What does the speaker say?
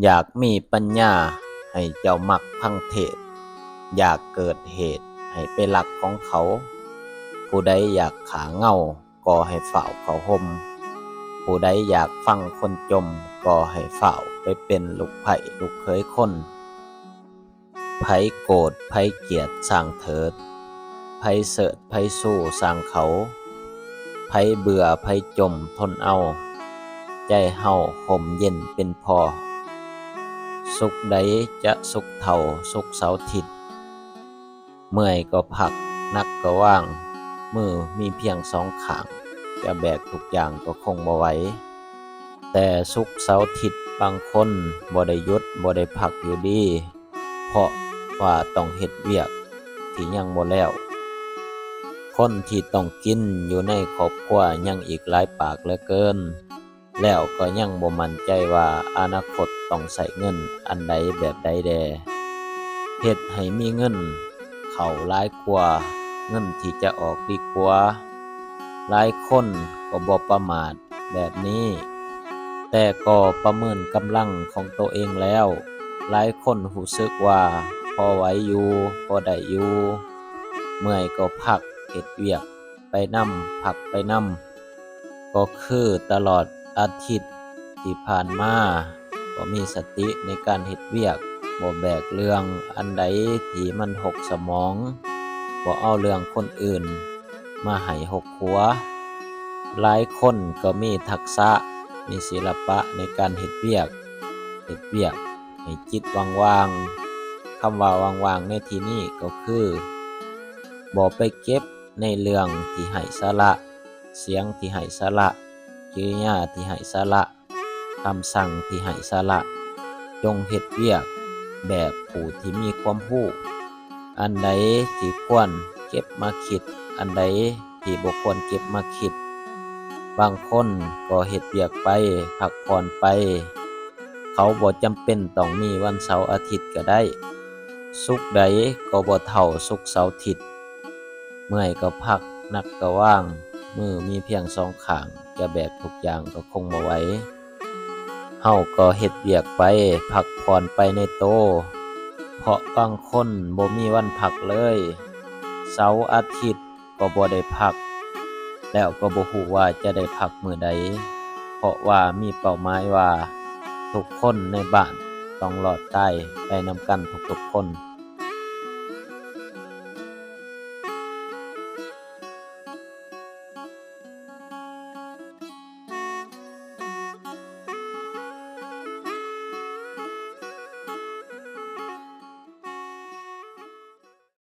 ຢາກມີປັນຍາໃຫ້ເຈົ້າມັກຟັງເທດ, ຢາກເກີດເຫດໃຫ້ໄປລັກຂອງເຂົາ. ຜູ້ໃດຢາກຂ້າເຫງົາກໍໃຫ້ຟ້າວເຂົ້າຮົ່ມ, ຜູ້ໃດຢາກຟັງຄົນຈົ່ມກໍໃຫ້ຟ້າວໄປເປັນລູກໃພ້ລູກເຂີຍຄົນ. ໃຜໂກດໃຜກຽດຊ່າງເຖີດ, ໃຜເສີດໃຜຊູຊ່າງເຂົາ, ໃຜເບື່ອໃຜຈົ່ມທົນເອົາ, ໃຈເຮົາຮົ່ມເຢັນເປັນພໍ. ສຸກໃດຈະສຸກເທົ່າສຸກເສົາທິດ, ເມື່ອຍກໍພັກ ໜັກກໍວາງ, ມືມີພຽງສອງຂ້າງ ຈະແບກທຸກຢ່າງກໍຄົງບໍ່ໄຫວ. ແຕ່ສຸກເສົາທິດບາງຄົນບໍ່ໄດ້ຢຸດບໍ່ໄດ້ພັກຢູ່ດີ ເພາະວ່າຕ້ອງເຮັດວຽກທີ່ຍັງບໍ່ແລ້ວ. ຄົນທີ່ຕ້ອງກິນຢູ່ໃນຄອບຄົວຍັງອີກຫຼາຍປາກເຫຼືອເກີນ, ແລ້ວກໍຍັງບໍ່ໝັ້ນໃຈວ່າອະນາຄົດຕ້ອງໃຊ້ເງິນອັນໃດແບບໃດແດ່. ເຮັດໃຫ້ມີເງິນເຂົ້າຫຼາຍກວ່າເງິນທີ່ຈະອອກດີກວ່າ. ຫຼາຍຄົນກໍບໍ່ປະໝາດ ແບບນີ້, ແຕ່ກໍປະເມີນກຳລັງຂອງໂຕເອງແລ້ວ. ຫຼາຍຄົນຮູ້ສຶກວ່າພໍໄຫວຢູ່, ພໍໄດ້ຢູ່, ເມື່ອຍກໍພັກ, ເຮັດວຽກໄປນຳ, ພັກໄປນຳ. ກໍຄືຕະຫຼອດອາທິດທີ່ຜ່ານມາ, ກໍມີສະຕິໃນການເຮັດວຽກ, ບໍ່ແບກເລື່ອງອັນໃດທີ່ມັນຫົກສະໝອງ, ບໍ່ເອົາເລື່ອງຄົນອື່ນ ມາໃຫ້ຫົກຫົວ. ຫຼາຍຄົນກໍມີທັກສະ, ມີສິລະປະໃນການເຮັດວຽກ, ເຮັດວຽກໃຫ້ຈິດວ່າງໆ. ຄຳວ່າວ່າງໆໃນທີ່ນີ້ກໍຄື ບໍ່ໄປເກັບໃນເລື່ອງທີ່ໄຮ້ສາລະ, ສຽງທີ່ໄຮ້ສາລະ, ກິລິຍາທີ່ໄຮ້ສາລະ, ຄຳສັ່ງທີ່ໄຮ້ສາລະ. ຈົ່ງເຮັດວຽກແບບຜູ້ທີ່ມີຄວາມຮູ້, ອັນໃດທີ່ຄວນເກັບມາຄິດ, ອັນໃດທີ່ບໍ່ຄວນເກັບມາຄິດ. ບາງຄົນກໍເຮັດວຽກໄປ, ພັກຜ່ອນໄປ, ເຂົາບໍ່ຈຳເປັນຕ້ອງມີວັນເສົາອາທິດກໍໄດ້. ສຸກໃດກໍບໍ່ເທົ່າສຸກເສົາທິດ. ເມື່ອຍກໍພັກ, ໜັກກໍວາງ, ມືມີພຽງສອງຂ້າງ, ຈະແບກທຸກຢ່າງກໍຄົງບໍ່ໄຫວ. ເຮົາກໍເຮັດວຽກໄປ, ພັກຜ່ອນໄປໃນໂຕ, ເພາະບາງຄົນບໍ່ມີວັນພັກເລີຍ. ເສົາອາທິດກໍບໍ່ໄດ້ພັກ, ແລ້ວກໍບໍ່ຮູ້ວ່າຈະໄດ້ພັກມື້ໃດ, ເພາະວ່າມີເປົ້າໝາຍວ່າທຸກຄົນໃນບ້ານຕ້ອງລອດຕາຍໄປນຳກັນທຸກໆຄົນ.